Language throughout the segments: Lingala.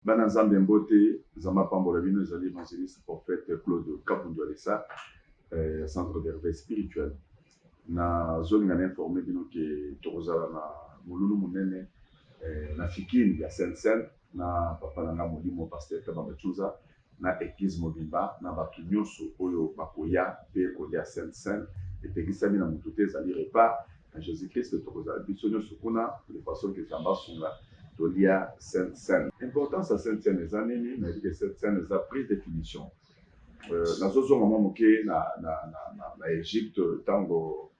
Bana Nzambe mbote, Nzambe apambola bino. Ezali évangéliste prophète Claude Kabundu Alessa ya centre de réveil spirituel. Nazolinga na informe bino ke tokozala na molulu monene na Fikine ya Sainte Seine na papa na nga molimo pasteur Kabamba Tchuza na eglise mobimba na bato nyonso oyo bakoya mpe kolia Sainte Seine. Epekisami na motu te, ezali repas na Jésus Christ. Tokozala biso nyonso kuna de façon ke Nzambe asunga tolia Sainte Seine. Importance ya Sainte Seine eza nini? Nayebi ke Sainte Seine eza prise de finition. Nazozonga mwa moke na Egypte, ntango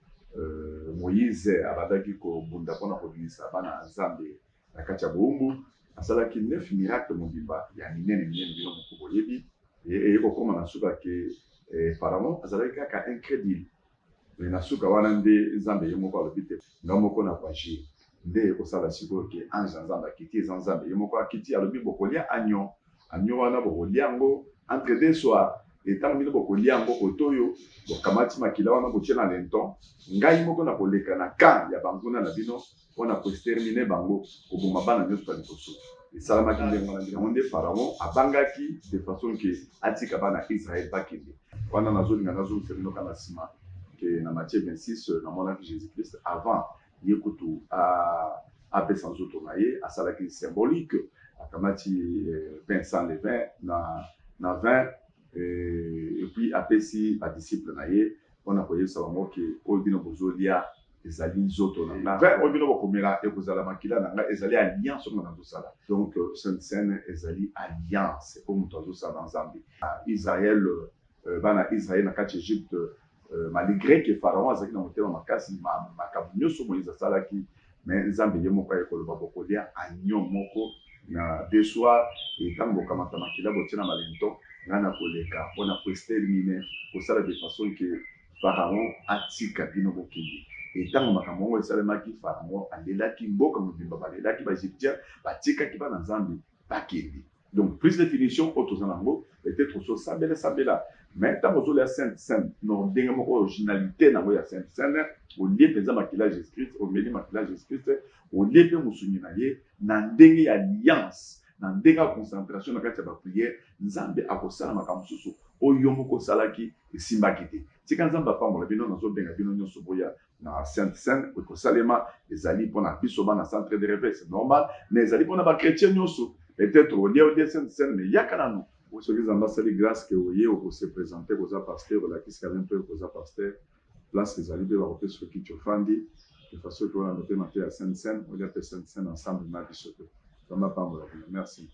Moïse abandaki kobunda mpona kobimisa bana ya Nzambe na kati ya bowumbu. Asalaki neuf miracle mobimba ya minene minene, bino moko boyebi. Eye kokóma na suka ke Pharaon azalaki kaka incrédule. Me na suka wana nde Nzambe ye moko alobi te, nga moko na koagir. Nde ekosala sikoyo ke ange ya Nzambe akiti, eza Nzambe ye moko akiti, alobi bokolia agneau. Agneau wana bokolia yango entre deux soirs. Etango bino bokolia yango, kote oyo bokamati makila wana botie na linteau, ngai moko na koleka na camp ya banguna na bino mpona koexterminer bango, koboma bana nyonso ya liboso. Esalamaki ndenge wana. Yango nde Pharaon abangaki de façon ke atika bana Israel bakende. Wana nazolinga nazongisa bino kaka na nsima ke na Matthieu 26 namonaki Jésus Christ avant ye kutu apesa nzoto na ye, asalaki symbolique, akamati pain sans levain na vin et puis apesi badisciple na ye mpona koyebisa bango ke oyo bino bozolia ezali nzoto na nga, vin oyo bino bokomela ekozala makila na nga, ezali alliance oyo nga nazosala. Donc Sainte Seine ezali alliance oyo moto azosala na Nzambe. Israel, bana Israel na kati ya Egypte, malgré ke Pharaon azalaki na motema makasi, makambo nyonso Moïse asalaki, mais Nzambe ye moko aye koloba bokolia agneau moko na deux soirs, etango bokamata makila botie na balinteau, ngai na koleka mpona koexterminer, kosala de façon ke Pharaon atika bino bokende. Etango makambo yango esalemaki, Pharaon alelaki, mboka mobimba balelaki, baégyptien batikaki bana Nzambe bakende. Donc prise de finition oyo toza nango, peut-être ososambela sambela, mais ntango ozolia Sainte Seine no ndenge moko originalité nango ya Sainte Seine, olie mpenza makila ya Jésus Christ, omeli makila ya Jésus Christ, olie mpe mosuni na ye na ndenge ya alliance, na ndenge ya concentration na kati ya baprière, Nzambe akosala makambo mosusu oyo yo moko osalaki esimbaki te. Tika Nzambe apambola bino. Nazobenga bino nyonso boya na Sainte Seine ekosalema. Ezali mpona biso bana centre de réveil, c'est normal, mais ezali mpona bachrétien nyonso. Peut-être olie Sainte Seine, mais yaka nanu. Soki Nzambe asali grâce ke oye, okose présenter koza pasteur, olakisi quand même mpe koza pasteur, place ezali mpe bakopesa kiti, ofandi de façon ke wana motema te ya Sainte Seine, olia mpe Sainte Seine ensemble na biso mpe. Nzambe apambola bino, merci.